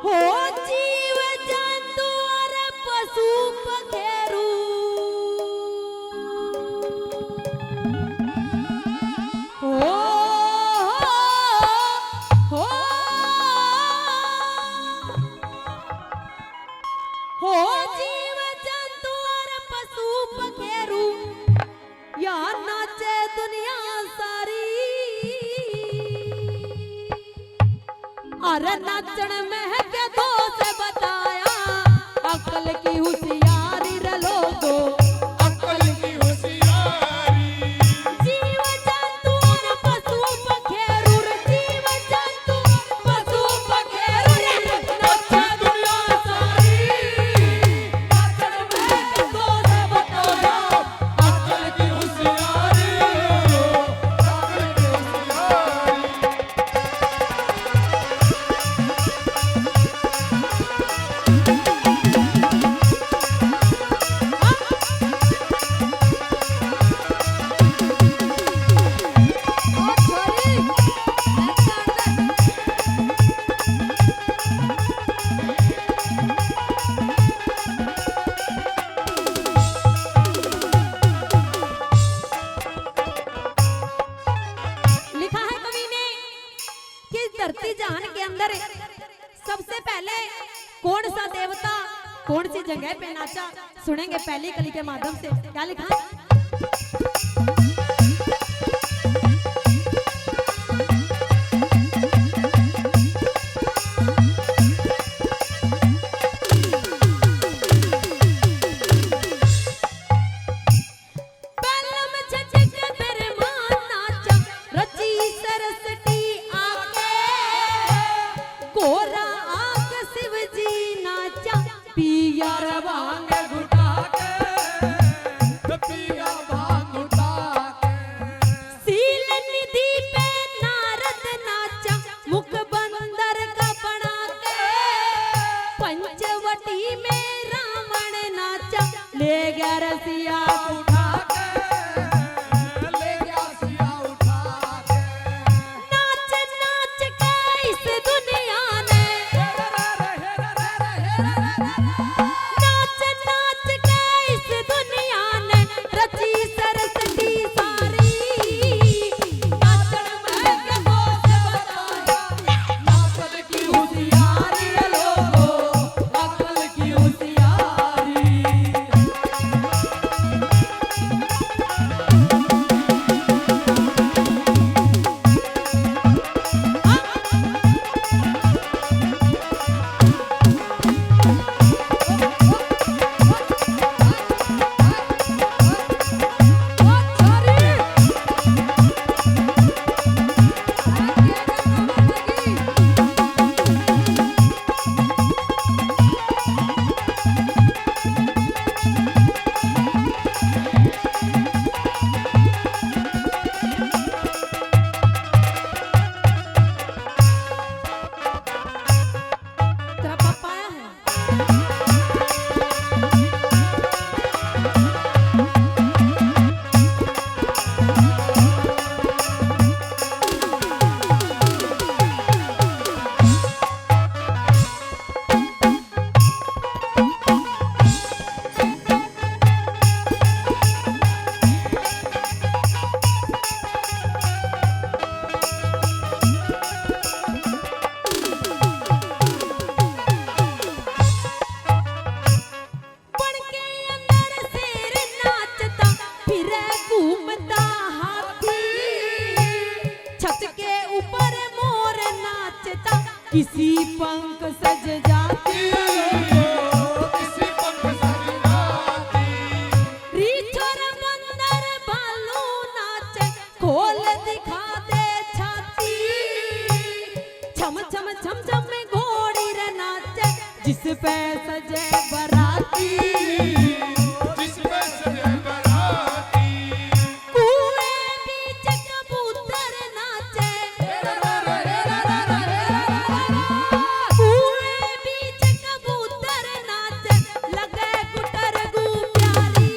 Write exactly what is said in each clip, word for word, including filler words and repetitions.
हो जीव जंतु और पशु पखेरु। हो, हो, हो। हो जीव जंतु और पशु पखेरु, या नाचे दुनिया सारी। अरे नाचण में के दोष बताया, अकल की होशियारी रे लोगो। अकल की होशियारी। जीव जंतु और पशु पखेरु रे, जीव जंतु और पशु पखेरु रे, नाचे दुनिया सारी। नाचण में के दोष बताया, अकल की होशियारी, अकल की होशियारी। लिखा है कवि ने कि धरती जहान के अंदर सबसे पहले कौन सा देवता कौन सी जगह पे नाचा, सुनेंगे पहली कली के माध्यम से। क्या लिखा? पहलम झटक ब्रह्मा नाचा, रची सरस्वती आके। गोरा आके शिव जी नाचा, पिया रे भांग घुटा के, पिया भांग घुटा के। सील निधि पे नारद नाचा, मुख बंदर का बना के। पंचवटी में रावण नाचा, ले गया रसिया उठा के, ले गया सिया उठा के। नाच नाच के इस दुनिया ने, नाच नाच के इस दुनिया ने रची सरस्वती सारी। नाचण में के दोष बताया, नाचण की होशियारी रे लोगो, अकल की होशियारी। तेरा पापा आया है। बन के अंदर शेर नाचता, फिरे घूमता हाथी। छत के ऊपर मोर नाचता, किसी पंख सज जाती। किसी पंख सज जाती। रीछ और बंदर भालू नाचे, खोल दिखा दे छाती। छम छम छम छम में घोड़ी रे नाचे, जिस पे सजे बराती। जिस पे सजे बराती। कुएं बीच कबूतर नाचे। कुएं बीच कबूतर नाचे, लगे गुटर गु प्यारी।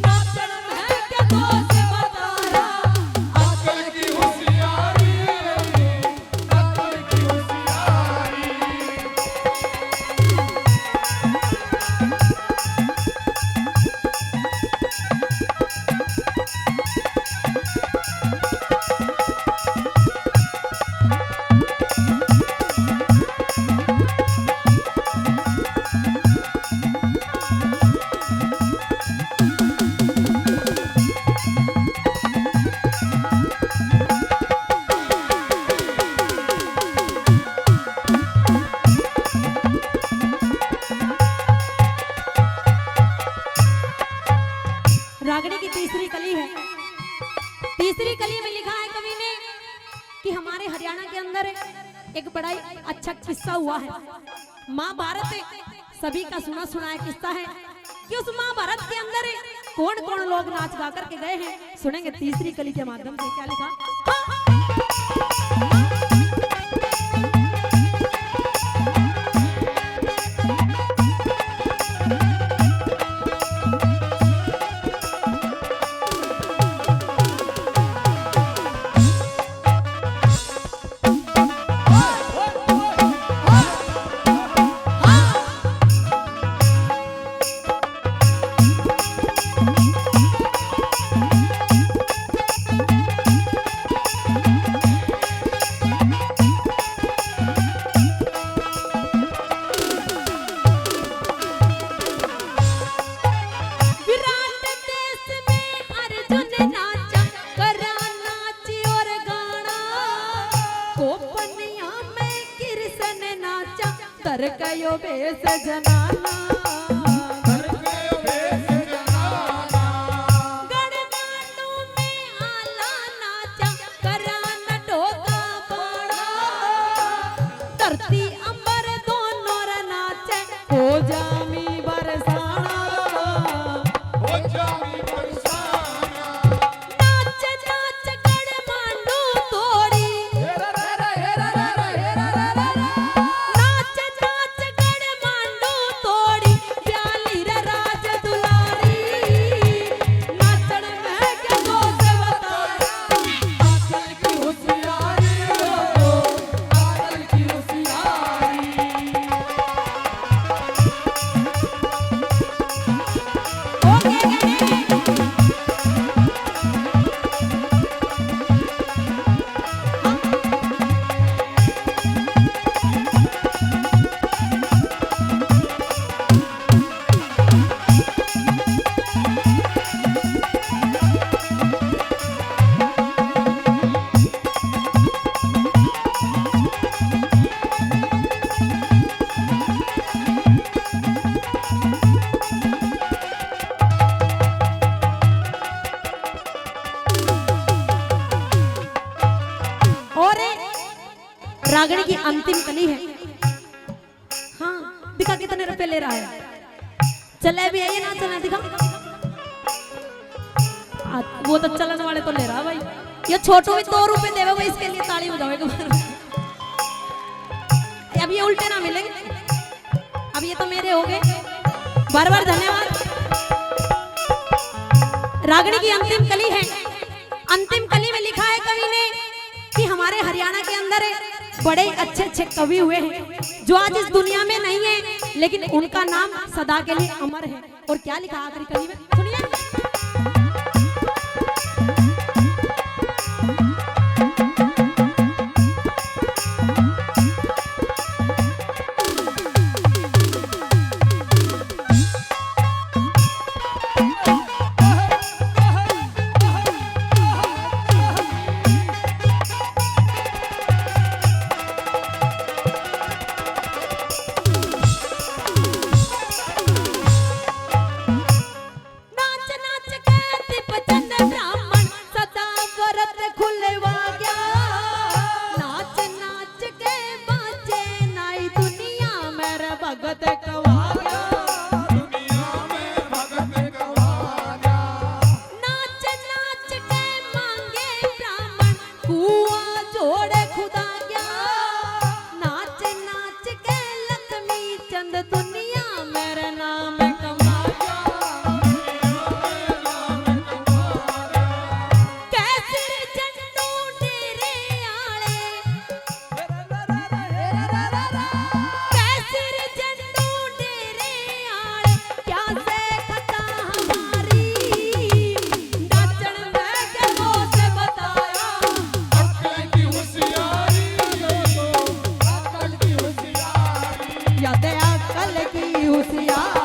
नाचण में के दोष बताया, अकल की होशियारी। अंदर एक बड़ा ही अच्छा किस्सा हुआ है। महाभारत सभी का सुना सुनाया किस्सा है कि उस महाभारत के अंदर कौन कौन लोग नाच गा करके गए हैं, सुनेंगे तीसरी कली के माध्यम से क्या लिखा। हाँ। विराट देश में अर्जुन नाचा, करा नाच और गाना। गोपनिया में कृष्ण नाचा, धर कयो भेष जनाना। धर कयो भेष जनाना। गणगानू में आला नाचा, करा न ढोका बाणा। धरती अंबर दोनों रे नाचे, हो जामी बरसाना। हो जामी बरसाना। नाच नाच गड़ मांडू तोड़ी। हेरा रा रा, हेरा रा रा, हेरा रा रा। नाच नाच गड़ मांडू तोड़ी, प्याली रे राज दुलारी। नाचण में के दोष बताया। आजकल की होशियारी लोगों, आजकल की होशियारी। और रागणी की अंतिम कली है। हाँ, दिखा कितने रुपए ले रहा है। चले भी है ये ना चले, दिखा। आ, वो तो चलन वाले तो ले रहा भाई। ये छोटू भी दो रुपए देवे भाई, इसके लिए ताली बजाओ एक बार। अब ये उल्टे ना मिलेंगे। अब ये तो मेरे हो गए। बार बार धन्यवाद। रागणी की अंतिम कली है। अंतिम कली में लिखा है कवि ने कि हमारे हरियाणा के अंदर बड़े अच्छे अच्छे कवि हुए हैं जो आज इस दुनिया में नहीं है, लेकिन उनका नाम सदा के लिए अमर है। और क्या लिखा आखिरी कली में, सुनिए। नाच नाच के दीपचंद ब्राह्मण सदा व्रत खुलवा गया। नाच नाच के बाजे नाई दुनिया में रे भगत कवा गया। दुनिया में भगत कवा गया। नाच नाच के मांगे ब्राह्मण कुआ जोड़े खुदा गया। नाच नाच के लक्ष्मी चंद दुनिया मेरे नाम कमाया। कैसर जन्नू डेरे आले। कैसर जन्नू डेरे आले। क्या से खता हमारी, नाचण में के दोष बताया। अक्ल की होशियारी, अक्ल की होशियारी। या ते अक्ल की होशियारी।